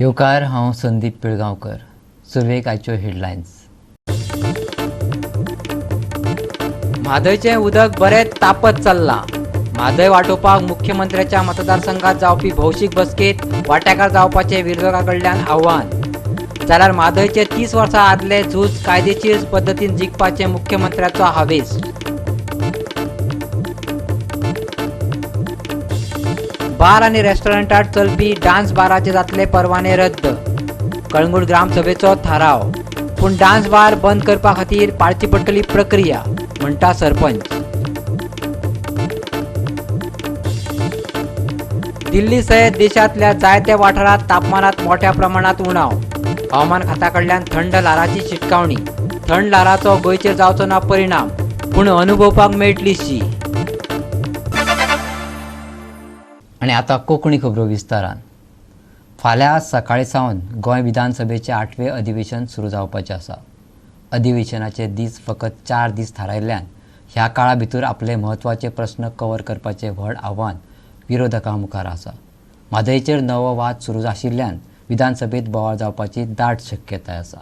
येवकार, हांव संदीप पिळगांवकर. सुरवेक आयच्यो हेडलायन्स. म्हादयचें उदक बरेंच तापत चल्लां. म्हादय वाटोवपाक मुख्यमंत्र्याच्या मतदारसंघात जावपी भौशीक बसकेत वांटेकार जावपाचें विरोधकां कडल्यान आव्हान. जाल्यार म्हादयचे 30 वर्सां आदले झूज कायदेशीर पद्दतीन जिखपाचें मुख्यमंत्र्याचो हावेस. बार आनी रेस्टॉरंटात चलपी डान्स बाराचे जातले परवाने रद्द. कळंगूट ग्रामसभेचो थाराव. पूण डान्स बार बंद करपा खातीर पाळची पडटली प्रक्रिया, म्हणटा सरपंच. दिल्ली सयत देशांतल्या जायत्या वाठारांत तापमानात मोठ्या प्रमाणात उणाव. हवामान खात्या कडल्यान थंड ल्हाराची शिटकावणी. थंड ल्हाराचो गोंयचेर जावचो ना परिणाम, पूण अनुभवपाक मेळटली शी. आनी आतां कोंकणी खबरो विस्तारान. फाल्यां सकाळीं सावन गोंय विधानसभेचें 8वें अधिवेशन सुरू जावपाचें आसा. अधिवेशनाचे दीस फकत 4 दीस थारायल्ल्यान ह्या काळा भितर आपले म्हत्वाचे प्रस्न कवर करपाचें व्हड आव्हान विरोधकां मुखार आसा. म्हादयचेर नवो वाद सुरू आशिल्ल्यान विधानसभेत बोवाळ जावपाची दाट शक्यताय आसा.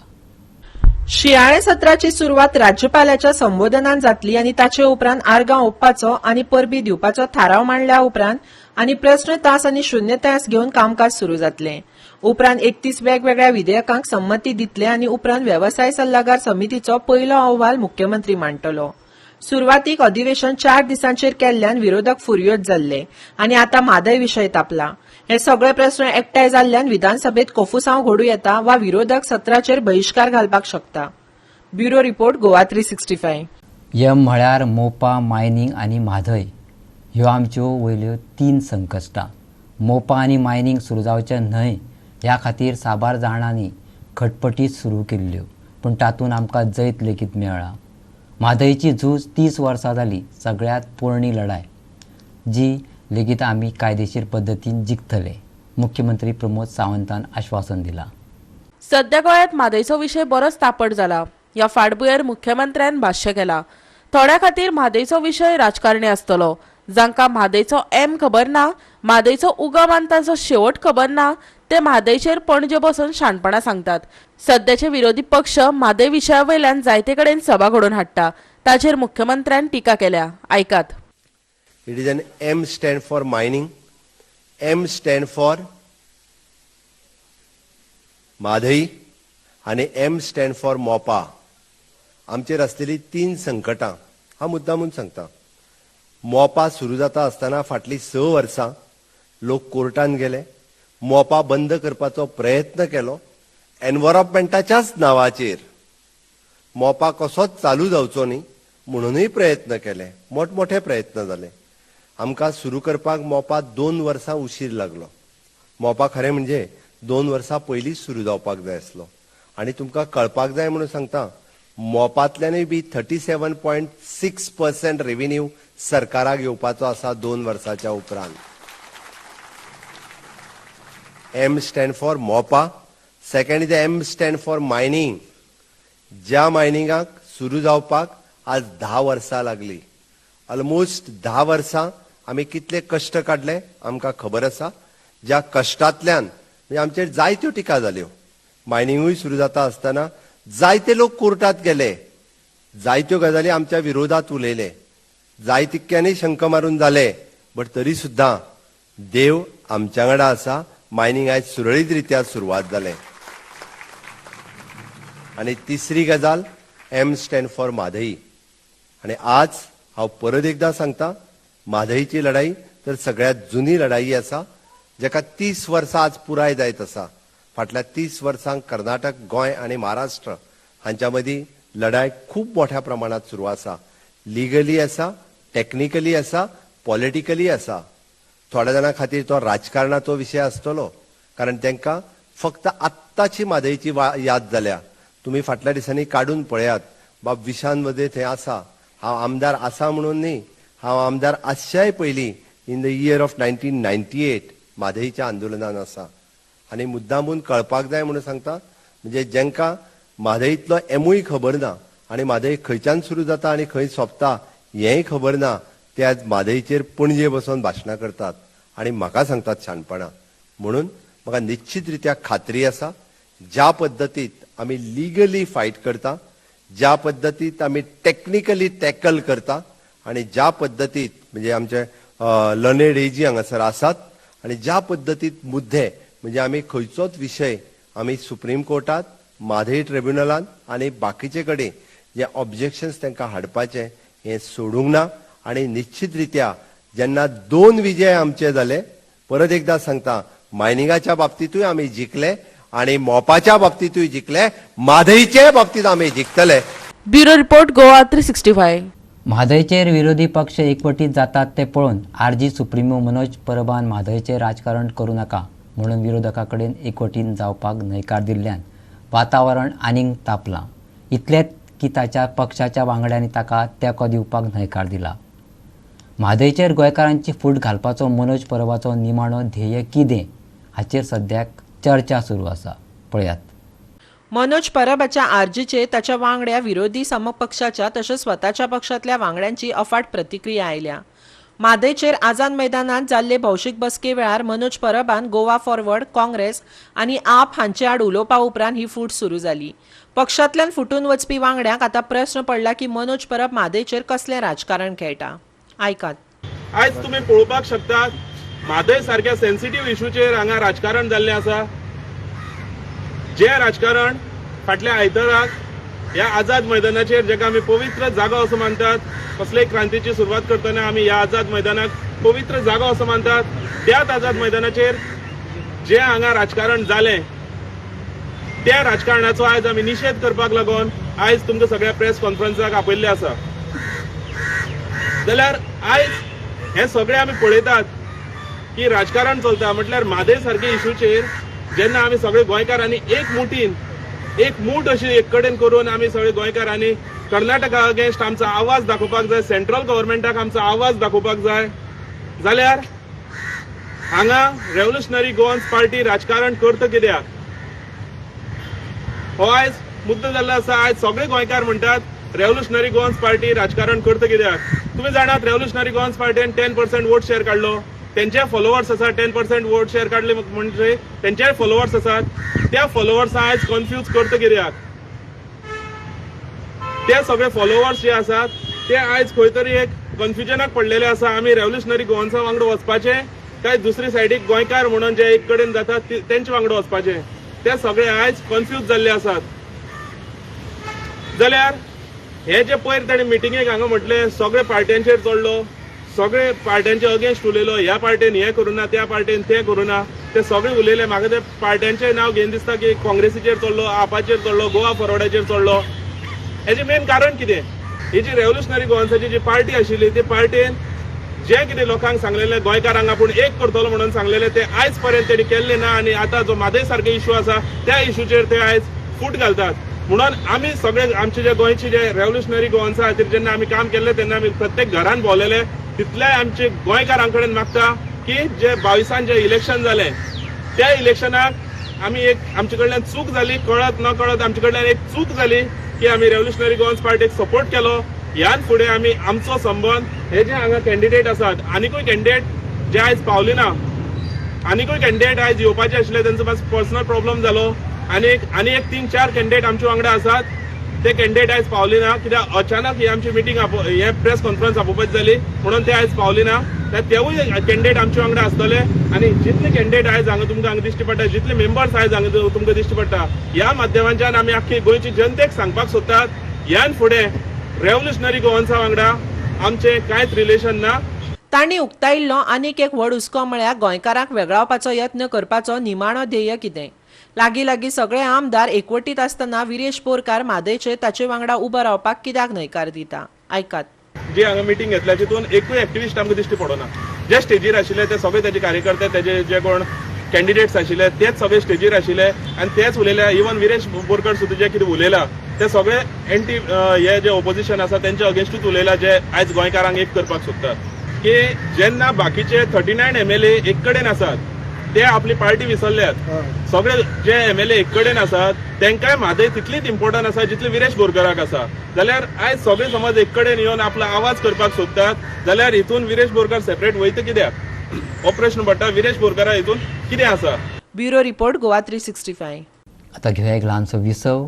शियाळे सत्राची सुरवात राज्यपालाच्या संबोधनान जातली आनी ताचे उपरांत आर्गां ओंपपाचो आनी परबी दिवपाचो थाराव मांडल्या उपरांत आनी प्रस्न तास आनी शून्य तास घेवन कामकाज सुरू जातलें. उपरांत 31 वेगवेगळ्या विधेयकांक संमती दितले आनी उपरांत वेवसाय सल्लागार समितीचो पयलो अहवाल मुख्यमंत्री मांडटलो. सुरवातीक अधिवेशन 4 दिसांचेर केल्ल्यान विरोधक फुरयोज जाल्ले आनी आतां म्हादय विशय तापला. हे सगळे प्रस्न एकठांय जाल्ल्यान विधानसभेत कोफुसांव घडूं येता वा विरोधक सत्राचेर बहिश्कार घालपाक शकता. Bureau report, Goa 365. M म्हळ्यार मोपा, मायनींग आनी म्हादय ह्यो आमच्यो वयल्यो 3 संकश्टां. मोपा आनी मायनींग सुरू जावचें न्हय ह्या खातीर साबार जाणांनी खटपटी सुरू केल्ल्यो, पूण तातूंत आमकां जैत लेगीत मेळ्ळां. म्हादयची झूज 30 वर्सां जाली, सगळ्यांत पोरणी लढाय, जी लेगीत आमी कायदेशीर पद्दतीन जिखतले, मुख्यमंत्री प्रमोद सावंतान आश्वासन दिलां. सध्या गोंयांत म्हादयचो विशय बरोच तापट जाला. ह्या फाटभुंयेर मुख्यमंत्र्यान भाश्य केलां. थोड्या खातीर म्हादयचो विशय राजकारणी आसतलो. जांकां म्हादयचो एम खबर ना, म्हादयचो उगम आनी ताचो शेवट खबर ना, ते म्हादयचेर पणजे बसून शाणपणां सांगतात. सध्याचे विरोधी पक्ष म्हादय विशया वयल्यान जायते कडेन सभा घडोवन हाडटा. ताचेर मुख्यमंत्र्यान टिका केल्या. आयकात. It is an M stand for mining, M stand for Mhadei आनी एम स्टँड फॉर मोपा. आमचेर आसलेली 3 संकटां हांव मुद्दामून सांगता. मोपा सुरू जाता आसतना फाटलीं 6 वर्सां लोक कोर्टान गेले, मोपा बंद करपाचो प्रयत्न केलो एनवायरमेंटाच्याच नांवाचेर. मोपा कसोच चालू जावचो न्ही म्हणूनय प्रयत्न केले, मोठमोठे प्रयत्न जाले. आमकां सुरू करपाक मोपा 2 वर्सां उशीर लागलो. मोपा खरें म्हणजे 2 वर्सां पयलींच सुरू जावपाक जाय आसलो. आनी तुमकां कळपाक जाय म्हणून सांगता, मोपांतल्यानूय बी 37.6% रेव्हेन्यू सरकाराक येवपाचो आसा 2 वर्साच्या उपरांत. M stand for Mopa, second is M stand for mining. ज्या मायनिंगाक सुरू जावपाक आज 10 वर्सां लागली, ऑलमोस्ट 10 वर्सां आमी कितले कश्ट काडले आमकां खबर आसा. ज्या कश्टांतल्यान म्हणजे आमचेर जायत्यो टिका जाल्यो. मायनिंगूय सुरू जाता आसतना जायते लोक कोर्टात गेले, जायत्यो गजाली आमच्या विरोधात उलयले, जाय तितक्यांनी शंक मारून जाले, बट तरी सुद्दां देव आमच्या वांगडा आसा. मायनिंग आयज सुरळीत रित्या सुरवात जालें. आनी तिसरी गजाल एम स्टँड फॉर म्हादई. आनी आज हांव परत एकदां सांगता, म्हादईची लढाई तर सगळ्यांत जुनी लढाई आसा, जेका 30 वर्सां आज पुराय जायत आसा. फाटल्या 30 वर्सांक कर्नाटक, गोंय आनी महाराष्ट्र हांच्या मदीं लढाई खूब मोठ्या प्रमाणात सुरू आसा. लिगली आसा, टॅक्निकली आसा, पॉलिटिकली आसा. थोड्या जाणां खातीर तो राजकारणाचो विशय आसतलो, कारण तांकां फक्त आत्ताची म्हादयची याद जाल्या. तुमी फाटल्या दिसांनी काडून पळयात, बाब विशान मध्ये थंय आसा. हांव आमदार आसा म्हणून न्ही, हांव आमदार आसच्याय पयलीं इन the year of 1998 म्हादयच्या आंदोलनान आसा. आनी मुद्दामून कळपाक जाय म्हणून सांगता, म्हणजे जेंकां म्हादयतलो एमूय खबर ना आनी म्हादय खंयच्यान सुरू जाता आनी खंय सोंपता हेंय खबर ना, ते आज म्हादयचेर पणजे बसून भाशणां करतात आनी म्हाका सांगतात शाणपणां. म्हणून म्हाका निश्चित रित्या खात्री आसा, ज्या पद्दतीत आमी लिगली फायट करता, ज्या पद्दतीत आमी टॅक्निकली टॅकल करता आनी ज्या पद्दतीत म्हणजे आमचे लर्नेड एजी हांगासर आसात आनी ज्या पद्दतीत मुद्दे म्हणजे आमी खंयचोच विशय आमी सुप्रीम कोर्टात, म्हादय ट्रिब्युनलान आनी बाकीचे कडेन जे ऑब्जेक्शन्स तांकां हाडपाचे हें सोडूंक ना. आनी निश्चित रित्या जेन्ना 2 विजय आमचे जाले, परत एकदां सांगता, मायनिंगाच्या बाबतींतूय आमी जिखले आनी मोपाच्या बाबतींतूय जिखले, म्हादयचे बाबतींत आमी जिखतले. Bureau report, Goa 365. म्हादयचेर विरोधी पक्ष एकवटीत जातात ते पळोवन आरजी सुप्रिमो मनोज परबान म्हादयचेर राजकारण करूं नाका म्हणून विरोधकां कडेन एकवटीन जावपाक न्हयकार दिल्ल्यान वातावरण आनीक तापलां. इतलेंच की ताच्या पक्षाच्या वांगड्यांनी ताका तेंको दिवपाक न्हयकार दिला. म्हादयचेर गोंयकारांची फूट घालपाचो मनोज परबाचो निमाणो ध्येय कितें हाचेर सद्याक चर्चा सुरू आसा. पळयात. मनोज परबाच्या आरजीचेर ताच्या वांगड्या विरोधी समपक्षाच्या तशेंच स्वताच्या पक्षांतल्या वांगड्यांची अफाट प्रतिक्रिया आयल्या. म्हादयचेर आझाद मैदानांत जाल्ले भौशीक बसके वेळार मनोज परबान गोवा फॉरवर्ड, काँग्रेस आनी आप हांचे आड उलोवपा उपरांत ही फूट सुरू जाली. पक्षांतल्यान फुटून वचपी वांगड्यांक आतां प्रस्न पडला की मनोज परब म्हादयचेर कसलें राजकारण खेळटा. आयकात. आयज तुमी पळोवपाक शकतात म्हादय सारक्या सेन्सिटीव इशूचेर हांगा राजकारण जाल्लें आसा. जे राजकारण फाटल्या आयताराक ह्या आझाद मैदानाचेर, जेका आमी पवित्र जागो असो मानतात, कसलेय क्रांतीची सुरवात करतना आमी ह्या आझाद मैदानाक पवित्र जागो असो मानतात, त्याच आझाद मैदानाचेर जे हांगा राजकारण जालें त्या राजकारणाचो आयज आमी निशेध करपाक लागून आयज तुमकां सगळ्या प्रेस कॉन्फरन्साक आपयल्लें आसा. जाल्यार आयज हें सगळें आमी पळयतात की राजकारण चलता. म्हटल्यार म्हादय सारके इशूचेर जेन्ना आमी सगळे गोंयकारांनी एक मुठीन एक मूठ अशी एक कडेन करून आमी सगळे गोंयकारांनी कर्नाटका अगेन्स्ट आमचो आवाज दाखोवपाक जाय, सेंट्रल गव्हर्मेंटाक आमचो आवाज दाखोवपाक जाय, जाल्यार हांगा रेव्होल्युशनरी गोवन्स पार्टी राजकारण करता कित्याक हो आयज मुद्दो जाल्लो आसा. आयज सगळे गोंयकार म्हणटात रेव्होल्युशनरी गोवन्स पार्टी राजकारण करता कित्याक. तुमी जाणात रेव्होल्युशनरी गोवन्स पार्टीन 10% वोट शेअर काडलो, तेंचे फॉलोवर्स आसात, 10% वोट शेअर काडले म्हणजे तेंचे फॉलोवर्स आसात, त्या फॉलोवर्स आयज कन्फ्यूज करता कित्याक. ते सगळे फॉलोवर्स जे आसात ते आयज खंय तरी एक कन्फ्युजनाक पडलेले आसा. आमी रेव्होल्युशनरी गोवन्सा वांगडा वचपाचे काय दुसरी सायडीक गोंयकार म्हणून जे एक कडेन जातात तेंचे वांगडा वचपाचे, ते सगळे आयज कन्फ्यूज जाल्ले आसात. जाल्यार हे जे पयर ताणें मिटिंगेक हांगा म्हटलें सगळे पार्ट्यांचेर चडलो, सगळे पार्ट्यांचे अगेन्स्ट उलयलो, ह्या पार्टेन हें करूं ना, त्या पार्टेन तें करूं ना, ते सगळे उलयले. म्हाका ते पार्ट्यांचें नांव घेवन दिसता की काँग्रेसीचेर चडलो, आपाचेर चडलो, गोवा फॉरवर्डाचेर चडलो. हेजें मेन कारण कितें, ही जी रेव्होल्युशनरी गोवन्साची जी पार्टी आशिल्ली ती पार्टेन जें कितें लोकांक सांगलेलें गोंयकारांक आपूण एक करतलो म्हणून सांगलेलें तें आयज पर्यंत तेणी केल्लें ना. आनी आतां जो म्हादय सारके इशू आसा त्या इशूचेर ते आयज फूट घालतात. म्हणून आमी सगळे आमचे जे गोंयचे जे रेव्होल्युशनरी गोवन्सा खातीर जेन्ना आमी काम केल्लें तेन्ना आमी प्रत्येक घरान भोंवलेले, तितलेय आमचे गोंयकारां कडेन मागता की जे 22 जे इलेक्शन जालें त्या इलेक्शनाक आमी एक आमचे कडल्यान चूक जाली, कळत न कळत आमचे कडल्यान एक चूक जाली की आमी रेव्होल्युशनरी गोवन्स पार्टीक सपोर्ट केलो. ह्यान फुडें आमी आमचो संबंद हे जे हांगा कॅन्डिडेट आसात, आनिकूय कॅन्डिडेट जे आयज पावले ना, आनिकूय कॅन्डिडेट आयज येवपाचे आशिल्ले, तेंचो मातसो पर्सनल प्रॉब्लम जालो, आनी एक 3-4 कॅन्डिडेट आमचे वांगडा आसात, ते कॅन्डिडेट आयज पावले ना कित्याक अचानक ही आमची मिटींग हे प्रेस कॉन्फरन्स आपोवपाची जाली म्हणून ते आयज पावले ना. तेवूय कॅन्डिडेट आमचे वांगडा आसतले. आनी जितले कॅन्डिडेट आयज हांगा तुमकां हांगा दिश्टी पडटा, जितले मेंबर्स आयज हांगा तुमकां दिश्टी पडटा, ह्या माध्यमांच्यान आमी आख्खी गोंयची जनतेक सांगपाक सोदतात ह्यान फुडें रेव्होल्युशनरी गोवन्सा वांगडा आमचें कांयच रिलेशन ना. तांणी उक्तायिल्लो आनीक एक व्हड हुस्को म्हळ्यार गोंयकारांक वेगळावपाचो यत्न करपाचो निमाणो ध्येय कितें. लागीं लागीं सगळे आमदार एकवटीत आसतना विरेश बोरकार म्हादयचेर ताचे वांगडा उबो रावपाक कित्याक न्हयकार दिता. आयकात. जी हांगा मिटींग घेतल्या तितून एकूय एक्टिविस्ट आमकां दिश्टी पडना. जे स्टेजीर आशिल्ले ते सगळे ताजे कार्यकर्ते, तेजे जे कोण कॅन्डिडेट्स आशिल्ले तेच सगळे स्टेजीर आशिल्ले आनी तेच उलयले. इवन विरेश बोरकर सुद्दां जे कितें उलयला ते सगळे एंटी हे जे ओपोजिशन आसा तेंच्या अगेन्स्टूच उलयला, जे आयज गोंयकारांक एक करपाक सोदतात. की जेन्ना बाकीचे 39 MLA एक कडेन आसात ते आपली पार्टी विसरल्यात, सगळे जे MLA एक कडेन आसात तेंकांय म्हादय तितलीच इम्पोर्टंट आसा जितली विरेश बोरकराक आसा. जाल्यार आयज सगळे समज एक कडेन येवन आपलो आवाज करपाक सोदतात जाल्यार हितून विरेश बोरकर सेपरेट वयता कित्याक, हो प्रश्न पडटा. विरेश बोरकरा हितून कितें आसा. Bureau report, Goa 365. आतां घेवया एक ल्हानसो विसव.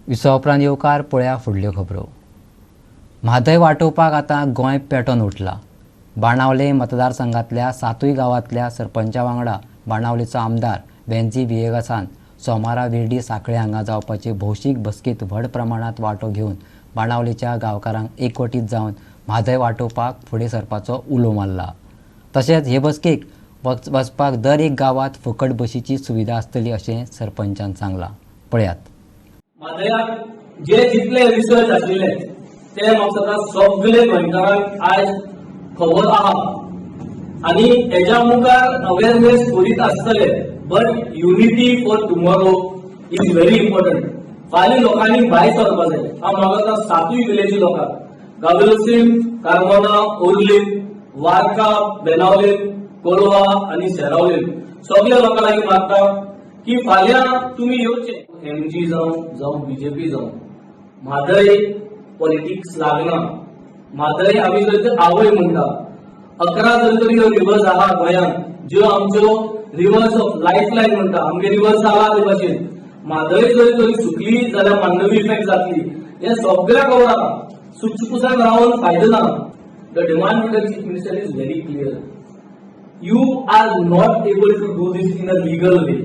विसवा उपरांत येवकार. पळया फुडल्यो खबरो. म्हादय वाटोवपाक आतां गोंय पेटोन उठलां. बाणावले मतदारसंघांतल्या 7 गांवांतल्या सरपंचा वांगडा बाणावलेचो आमदार वेन्झी व्हिएगासान सोमारा विर्डी सांखळे हांगा जावपाचे भौशीक बसकेंत व्हड प्रमाणांत वांटो घेवन बाणावलेच्या गांवकारांक एकवटीत जावन म्हादय वाटोवपाक फुडें सरपाचो उलो मारला. तशेंच हे बसकेक वचपाक दर एक गांवांत फुकट बशीची सुविधा आसतली अशें सरपंचान सांगलां. पळयात. म्हादयाक जे जितले रिसर्च आशिल्ले ते म्हाका सगळे गोंयकारांक आयज खबर आहा आनी हेज्या मुखार अवेरनेस करीत आसतले. But unity for tomorrow is very important. फाल्यां लोकांनी भायर सरपा जाय. हांव म्हाका 7 विलेजी लोकांक, गावेलोसीम, कार्मोना, ओर्लीम, वार्का, बेनावलीम, कोलवा आनी सेरावलीम सगल्या लोकां लागीं मागता की फाल्यां तुमी येवचे. एमजी जावं जावं बीजेपी जावं, म्हादय पॉलिटिक्स लागना. म्हादय आमी जर आवय म्हणटा, 11 जर तरी ह्यो रिवर्स आहा गोंयांत, ज्यो आमच्यो रिवर्स ऑफ लायफ लायन म्हणटा, आमगे रिवर्स आहा ते भाशेन म्हादय जर तरी सुकली जाल्यार मांडवी इफेक्ट जातली. हें सगळ्या खबर आहा. सुचकुसान रावन फायदो ना. The demand to the chief minister is very clear. You are not able to do this in a legal way.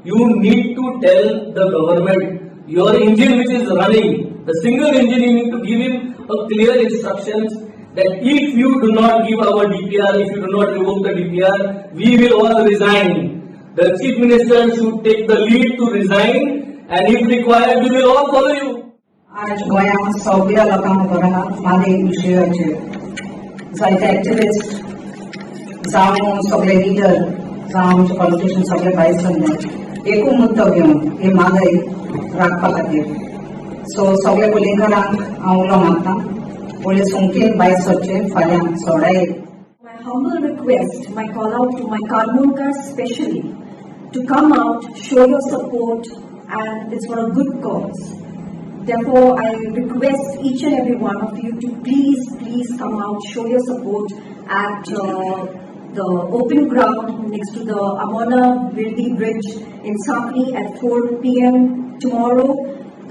You need to tell the government your engine which is running, the single engine, you need to give him a clear instructions that if you do not give our DPR, if you do not revoke the DPR, we will all resign. The chief minister should take the lead to resign, and if required, we will all follow you. आज गोंयांत सगळ्या लोकांक खबर आहा म्हादय विशयाचेर. जायते activist जावं, सगळे लिडर जावं, आमचे पॉलिटिशियन सगळे भायर सरले एकू मुद्दो घेवन ही म्हादय राखपा खातीर. सो सगळे वेर्लेकारांक हांव उलो मारता, व्हडले संख्येन भायर सरचे फाल्यां 16. My humble request, my call out to my Karmonkars especially, to come out, show your support, and it's for a good cause. Therefore, I request each and every one of you to please, please come out, show your support at the open ground next to the Amona Virdi Bridge in Sanquelim at 4 p.m. tomorrow.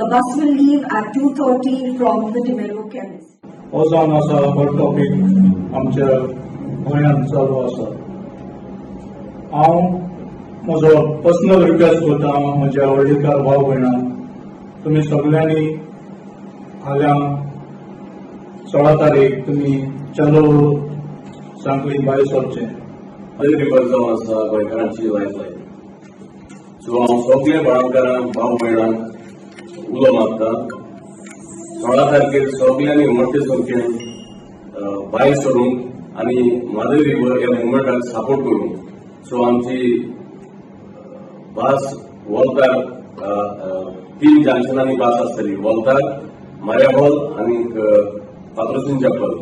The bus will leave at 2:30 from the D'Mello Chemist. हो जावन आसा हो topic आमच्या गोंयांत चालू आसा. हांव म्हजो पर्सनल रिक्वेस्ट करता म्हज्या व्हडलिकार भाव भयणांक, तुमी सगल्यांनी फाल्यां 16 तारीख तुमी चलो सांखळी भायर सरचें. रिवर जावन आसा गोंयकारांची लायफ लायन. सो हांव सगळे बाणावकारांक, भाव भयणांक उलो मारता, 16 तारखेर सगल्यांनी मोठे संख्येन भायर सरून आनी म्हादय रिवर ह्या मुवमेंटाक सपोर्ट करूंक. सो आमची बास वोल्तार 3 जंक्शनांनी बास आसतली, वोल्तार, मारिया हॉल आनी पात्रोसीन चॅपल.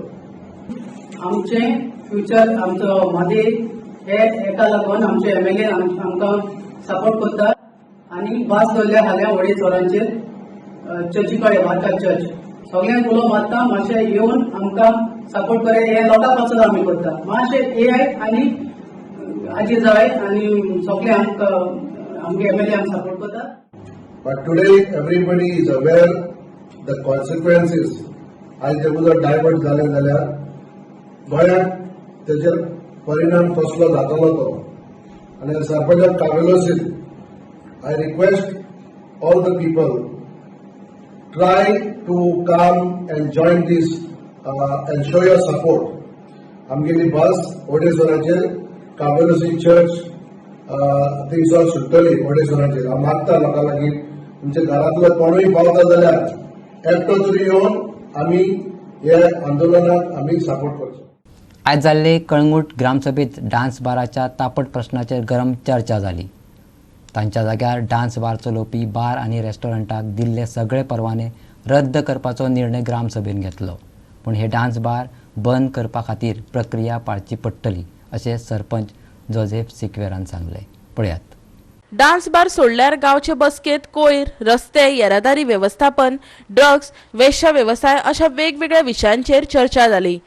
आमचे फ्युचर, आमचो म्हादय हे हेका लागून आमचे एमएलए आमकां सपोर्ट करता आनी बास दवरल्या फाल्यां अडेच वरांचेर चर्ची कडेन, वार्का चर्च. सगल्यांक उलो मारता, मातशें येवन आमकां सपोर्ट करे. हे लोकां पासून आमी करता. मातशें येयाय आनी हाजीर जाय आनी सगळे आमकां आमगे एमएलए आमकां सपोर्ट करता. But today everybody is aware the consequences. आयज जे उदक डायवर्ट जालें जाल्यार गोंयांत तेजेर परिणाम कसलो जातलो तो. आनी sarpanch of Cavelossim, I request all the people, try to come and join this and show your support. आमगेली बस अडेच वरांचेर कावेलोसीम चर्च थंयसर सुट्टली अडेच वरांचेर. हांव मागता लोकां लागीं, तुमच्या घरांतलो कोणूय पावता जाल्यार एकटो तरी येवन आमी हे आंदोलनाक आमी सपोर्ट करचो. आयज जाल्ले कळंगूट ग्रामसभेत डान्स बाराच्या तापट प्रश्नाचेर गरम चर्चा जाली. तांच्या जाग्यार डान्स बार चलोवपी बार आनी रेस्टॉरंटाक दिल्ले सगळे परवाने रद्द करपाचो निर्णय ग्रामसभेन घेतलो. पूण हे डान्स बार बंद करपा खातीर प्रक्रिया पाळची पडटली अशें सरपंच जोझेफ सिक्वेरान सांगलें. पळयात. डान्स बार सोडल्यार गांवचे बसकेत कोयर, रस्ते, येरादारी वेवस्थापन, ड्रग्स, वेश्या वेवसाय अशा वेगवेगळ्या विशयांचेर चर्चा जाली.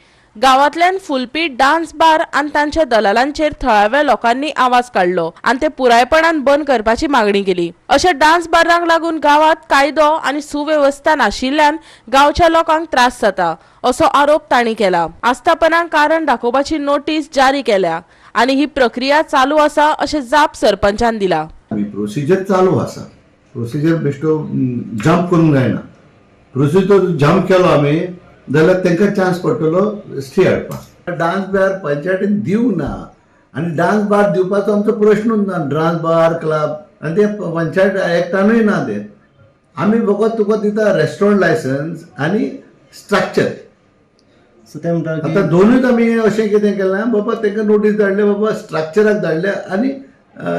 गांवांतल्यान फुलपी डान्स बार आनी तांच्या दलालांचेर थळाव्या लोकांनी आवाज काडलो आनी ते पुरायपणान बंद करपाची मागणी केली. अशा डान्स बारांक लागून गांवांत कायदो आनी सुवेवस्था नाशिल्ल्यान गांवच्या लोकांक त्रास जाता असो आरोप तांणी केला. आस्थापनांक कारण दाखोवपाची नोटीस जारी केल्या आनी ही प्रक्रिया चालू आसा अशें जाप सरपंचान दिला. प्रोसिजर चालू आसा, प्रोसिजर बेश्टो जंप करूंक जायना. प्रोसिजर जंप केलो आमी जाल्यार तांकां चान्स पडटलो स्टे हाडपाक. डान्स बार पंचायतीन दिवंक ना आनी डान्स बार दिवपाचो आमचो प्रश्नूच ना. डान्स बार क्लब आनी ते पंचायत एक्टानूय ना. ते आमी फकत तुका दिता रेस्टॉरंट लायसन्स आनी स्ट्रक्चर. आतां दोनूच आमी अशें कितें केलां बाबा तांकां नोटीस धाडल्या, बाबा स्ट्रक्चराक धाडल्या आनी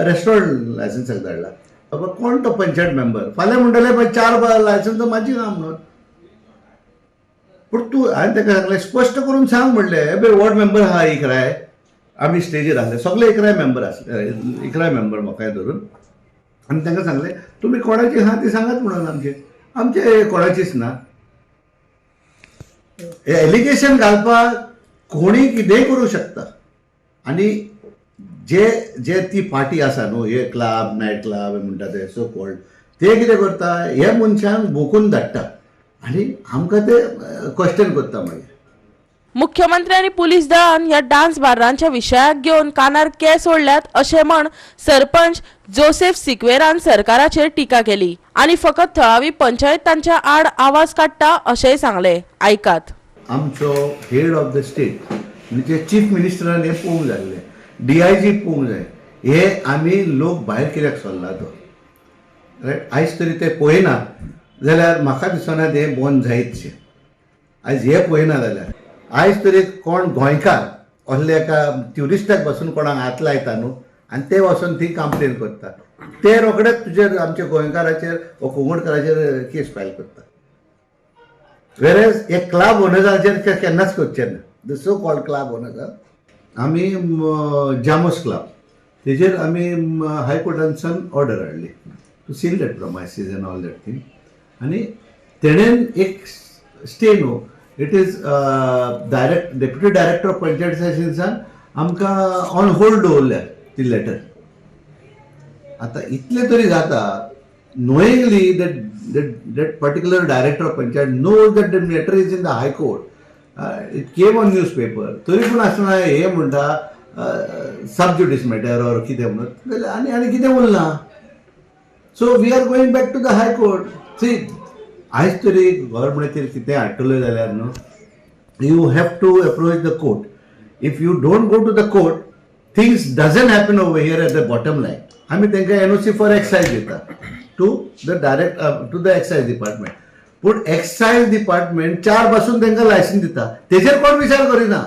रेस्टॉरंट लायसन्साक धाडला. बाबा कोण तो पंचायत मेंबर फाल्यां म्हणटले पळय 4 लायसन्स म्हाजी ना म्हणून. पूण तूं हांवें ताका सांगलें स्पश्ट करून सांग म्हणलें, हे वॉर्ड मेंबर आहा 11, आमी स्टेजीर आसले सगळे 11 मेंबर आसले, 11 मेंबर म्हाकाय धरून. आनी तांकां सांगलें तुमी कोणाची आहा ती सांगात म्हणून. आमचे आमचे कोणाचीच ना. एलिगेशन घालपाक कोणी कितेंय करूं शकता. आनी जे जे ती पार्टी आसा न्हू, हे क्लब नायट क्लब म्हणटा ते सो कॉल्ड, ते कितें करता हे मनशांक बोकून धाडटा आनी आमकां ते क्वेश्चन करता मागीर. मुख्यमंत्री आनी पुलीस दळान ह्या डान्स बारांच्या विशयाक घेवन कानार केंस ओडल्यात अशें म्हण सरपंच जोसेफ सिक्वेरान सरकाराचेर टिका केली आनी फकत थळावी पंचायत तांच्या आड आवाज काडटा अशेंय सांगलें. आयकात. आमचो हेड ऑफ the state म्हणजे चीफ मिनिस्टरान हें पळोवंक जाय आसलें, डीआयजी पळोवंक जाय, हे आमी लोक भायर कित्याक सरला तो. रायट, आयज तरी ते पळयना जाल्यार म्हाका दिसना तें बंद जायतशें. आयज हे पळयना जाल्यार आयज तरी कोण गोंयकार असले एका ट्युरिस्टाक बसून कोणाक हात लायता न्हू आनी ते वचून ती कंप्लेन करता, ते रोखडेच तुजेर आमच्या गोंयकाराचेर वा कोंकणकाराचेर केस फायल करता. वेरेज हे क्लब ओनर्साचेर केन्नाच करचे ना. The so called club owners, आमी जामोस क्लब तेजेर आमी हायकोर्टानसून ऑर्डर हाडली to seal that premises and all that thing. आनी तेणेन एक स्टे न्हू, it is direct deputy director of panchayat सेशन्सान आमकां ऑन होल्ड दवरल्या ती लेटर. आतां इतलें तरी जाता knowingly that that that particular director of panchayat knows that the matter is in the high court, it came on newspaper, तरी पूण आसतना हे म्हणटा सब ज्युडीस मॅटर ऑर कितें म्हणून जाल्यार आनी आनी कितें उरलां. So we are going back to the high court. See, आयज तरी गव्हर्मेंटाचेर कितें हाडटलें जाल्यार न्हू, you have to approach the court. If you don't go to the court, things doesn't happen over here at the bottom line. आमी तांकां NOC for excise दिता to the direct to the excise department. पूण excise department 4 पासून तांकां licence दिता, तेजेर कोण विचार करिना.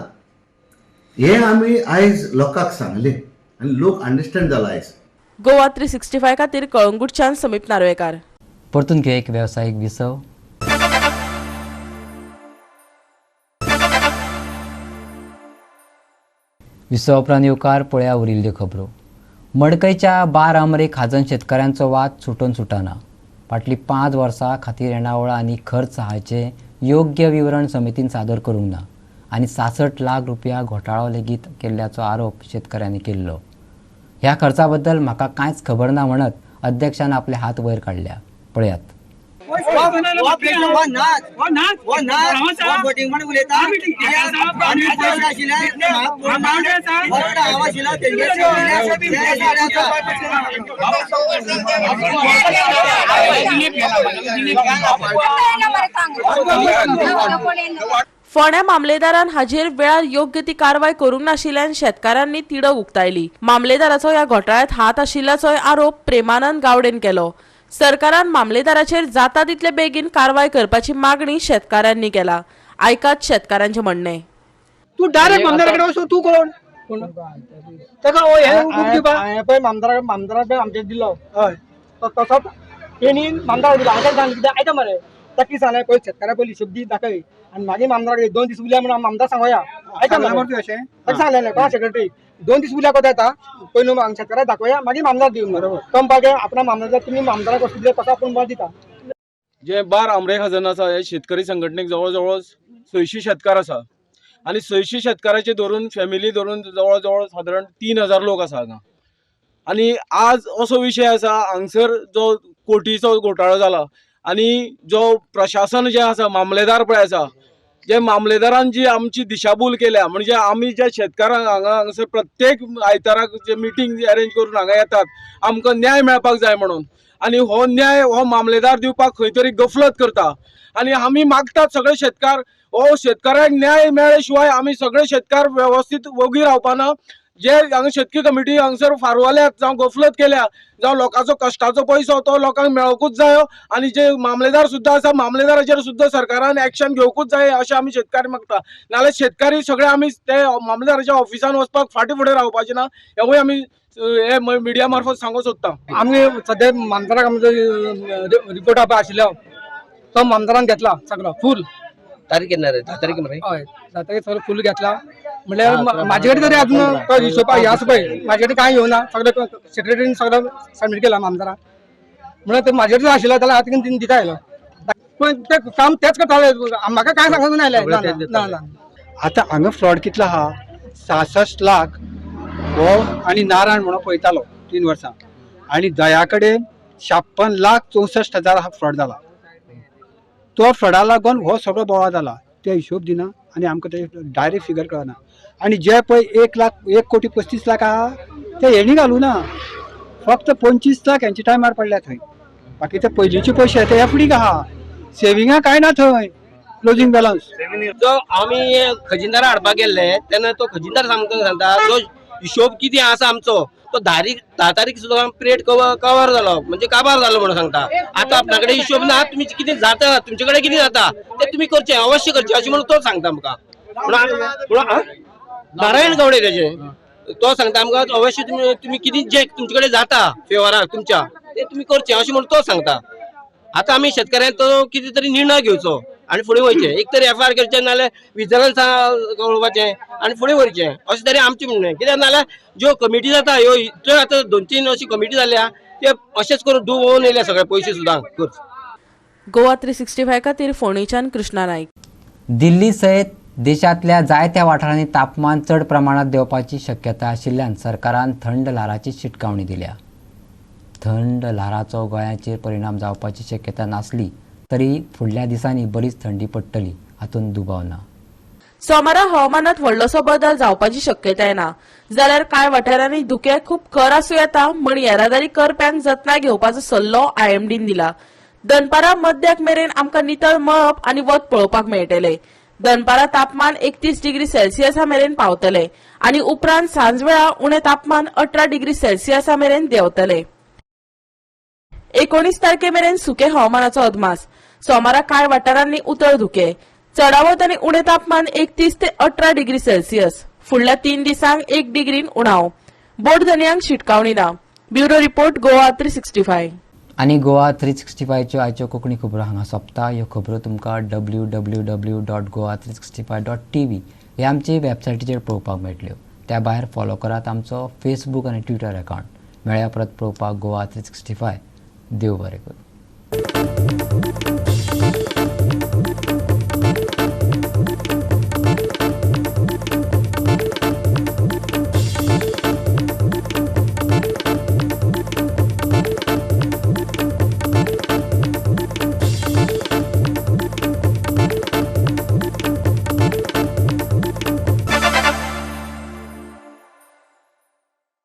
हे आमी आयज लोकांक सांगलें आनी लोक अंडरस्टँड जाला आयज. गोवा 365 खातीर कळंगूटच्यान समीप नार्वेकार. परतून घेवया एक वेवसायीक विसव. विसवा उपरांत येवकार. पळया उरिल्ल्यो खबरो. मडकयच्या बार आमरे खाजन शेतकारांचो वाद सुटून सुटना. फाटलीं 5 वर्सां खातीर येणावळ आनी खर्च हाचें योग्य विवरण समितीन सादर करूंक ना आनी 66 लाख रुपया घोटाळो लेगीत केल्ल्याचो आरोप शेतकऱ्यांनी केल्लो. ह्या खर्चा बद्दल म्हाका कांयच खबर ना म्हणत अध्यक्षान आपले हात वयर काडल्या. पळयात. फोंड्या मामलेदारान हाजेर वेळार योग्य ती कारवाय करूंक नाशिल्ल्यान शेतकारांनी तिडक उक्तायली. मामलेदाराचो ह्या घोटाळ्यांत हात आशिल्ल्याचोय आरोप प्रेमानंद गावडेन केलो. सरकारान मामलेदाराचेर जाता तितले बेगीन कारवाय करपाची मागणी शेतकारांनी केला. आयकात शेतकारांचे म्हणणें. तू डायरेक्ट मामलेदाराकडे वचून तू कोण ताका पळय मामदाराक आमचे दिलो हय तसोच तेणी मामदाराक दिलो. आयकल सांगलें कितें आयता मरे ताका सांगलें पळय शेतकाराक पयलीं हिशोब दी दाखय आनी मागीर मामदाराक 2 दीस उरल्या म्हणून आमदार सांगोया. आयता मरे अशें ताका सांगलें कोणा सेक्रेटरी 2 दीस उरल्या कोता येता पयलू शेतकाराक दाखोवया मागीर मामदार दिवन बरोबर तो म्हणपाक आपणा मामदार तुमी मामदाराक वस्तू दिले तसो आपूण बरो दिता. जे बार आमरे खाजन आसा हे शेतकरी संघटनेक जवळ जवळ 600 शेतकार आसा आनी 600 शेतकाराचे धरून फॅमिली धरून जवळ जवळ सादारण 3000 लोक आसा हांगा. आनी आज असो विशय आसा हांगसर जो कोटीचो घोटाळो जाला आनी जो प्रशासन जें आसा मामलेदार पळय आसा, जे मामलेदारान जी आमची दिशाभूल केल्या, म्हणजे आमी ज्या शेतकारांक हांगा हांगसर प्रत्येक आयताराक जे मिटींग अरेंज करून हांगा येतात आमकां न्याय मेळपाक जाय म्हणून, आनी हो न्याय हो मामलेदार दिवपाक खंय तरी गफलत करता. आनी आमी मागतात सगळे शेतकार हो शेतकारांक न्याय मेळ्ळे शिवाय आमी सगळे शेतकार वेवस्थीत वोगी रावपाना. जे हांगा शेतकी कमिटी हांगसर फारवल्यात जावं गफलत केल्या जावं लोकांचो कश्टाचो पयसो तो लोकांक मेळोकूच जायो आनी जे मामलेदार सुद्दां आसा मामलेदाराचेर सुद्दां सरकारान एक्शन घेवकूच जाय अशें आमी शेतकारी मागता. नाल्यार शेतकारी सगळे आमी ते मामलेदाराच्या ऑफिसान वचपाक फाटीं फुडें रावपाचे ना, हेवूय आमी हे मिडिया मार्फत सांगूंक सोदता. आमी सद्या मामदाराक आमचो रिपोर्ट आशिल्लो तो मामदारान घेतला सगळो फूल. तारीख केन्ना रे? 10 तारीख मरे? हय, 10 तारीख सगळो फूल घेतला. म्हणल्यार म्हाजे कडेन तरी अजून तो हिशोब हे आसा पळय म्हाजे कडेन कांय येवना, सगळें सेक्रेटरीन सगळें सबमीट केला मामदाराक. म्हणल्यार ते म्हाजे कडेन आशिल्लो जाल्यार आतां तिने दिता आयलो, पण ते काम तेच करताले, म्हाका कांय सांगूंक नायलें. ना ना. आतां हांगा फ्रॉड कितलो आहा, 66 लाख हो आनी नारायण म्हणून पळयतालो 3 वर्सां, आनी दया कडेन 56,64,000 हा फ्रॉड जाला. तो फ्रॉडा लागून हो सगळो बोवाळ जाला. ते हिशोब दिना आनी आमकां ते डायरेक्ट फिगर कळना. आनी जे पळय 1,35,00,000 आहा ते हेणी घालूं ना, फक्त 25 लाख हेंच्या टायमार पडल्या थंय, बाकी ते पयलींचे पयशे ते एफडीक आहा, सेविंगा कांय ना थंय, क्लोजींग बॅलन्स. जो आमी खजिनदारा हाडपाक गेल्ले तेन्ना तो खजिनदार सांगता जो हिशोब कितें आसा आमचो तो 10 तारीख सुद्दां पिरियड कवर जालो, म्हणजे काबार जालो म्हणून सांगता. आतां आपणा कडेन हिशोब ना, तुमी कितें जाता तुमचे कडेन कितें जाता तें तुमी करचें, अवश्य करचें अशें म्हणून तो सांगता आमकां. म्हणून नारायण गवडे तेजे तो सांगता आमकां अवश्य तुमी कितें जे तुमचे कडेन जाता फेवराक तुमच्या तें तुमी करचें अशें म्हणून तो सांगता. आतां आमी शेतकऱ्यांक तो कितें तरी निर्णय घेवचो आनी फुडें वयचें, एक तरी एफआयआर करचें नाल्यार विजलन्स कळोवपाचें आनी फुडें वयचें अशें तरी आमचें म्हणणें. कित्याक नाल्यार ज्यो कमिटी जाता ह्यो इतल्यो आतां 2-3 अशी कमिटी जाल्या ते अशेंच करून डुबोवन येयल्या सगळे पयशे सुद्दां खर्च. गोवा 365 खातीर फोंडेच्यान कृष्णा नाईक. दिल्ली सयत देशांतल्या जायत्या वाठारांनी तापमान चड प्रमाणात देंवपाची शक्यता आशिल्ल्यान सरकारान थंड ल्हाराची शिटकावणी दिल्या. थंड ल्हाराचो गोंयाचेर परिणाम जावपाची शक्यता नासली तरी फुडल्या दिसांनी बरीच थंडी पडटली हातूंत दुबाव ना. सोमारा हवामानात व्हडलोसो बदल जावपाची शक्यताय ना, जाल्यार कांय वाठारांनी धुकें खूब खर आसूं येता म्हण येरादारी करप्यांक जतनाय घेवपाचो सल्लो आयएमडीन दिला. दनपारा मध्याक मेरेन आमकां नितळ मळब आनी वत पळोवपाक मेळटले. दनपारा तापमान 31 डिग्री सेल्सियसा मेरेन पावतले आनी उपरांत सांजवेळा उणें तापमान 18 डिग्री सेल्सियसा मेरेन देंवतले. 19 तारखे मेरेन सुके हवामानाचो अदमास. सोमारा कांय वाठारांनी उतळ धुके, चडावत आनी उणें तापमान 31 ते 18 डिग्री सेल्सियस. फुडल्या 3 दिसांक 1 डिग्रीन उणाव. बोट धनयांक शिटकावणी ना. Bureau report, Goa 365. आनी गोवा 365च्यो आयच्यो कोंकणी खबरो हांगा सोंपता. ह्यो खबरो तुमकां www.goa365.tv ह्या आमचे वेबसायटीचेर पळोवपाक मेळटल्यो. त्या भायर फॉलो करात आमचो फेसबूक आनी ट्विटर अकावंट. मेळया परत पळोवपाक गोवा 365. देव बरें करूं.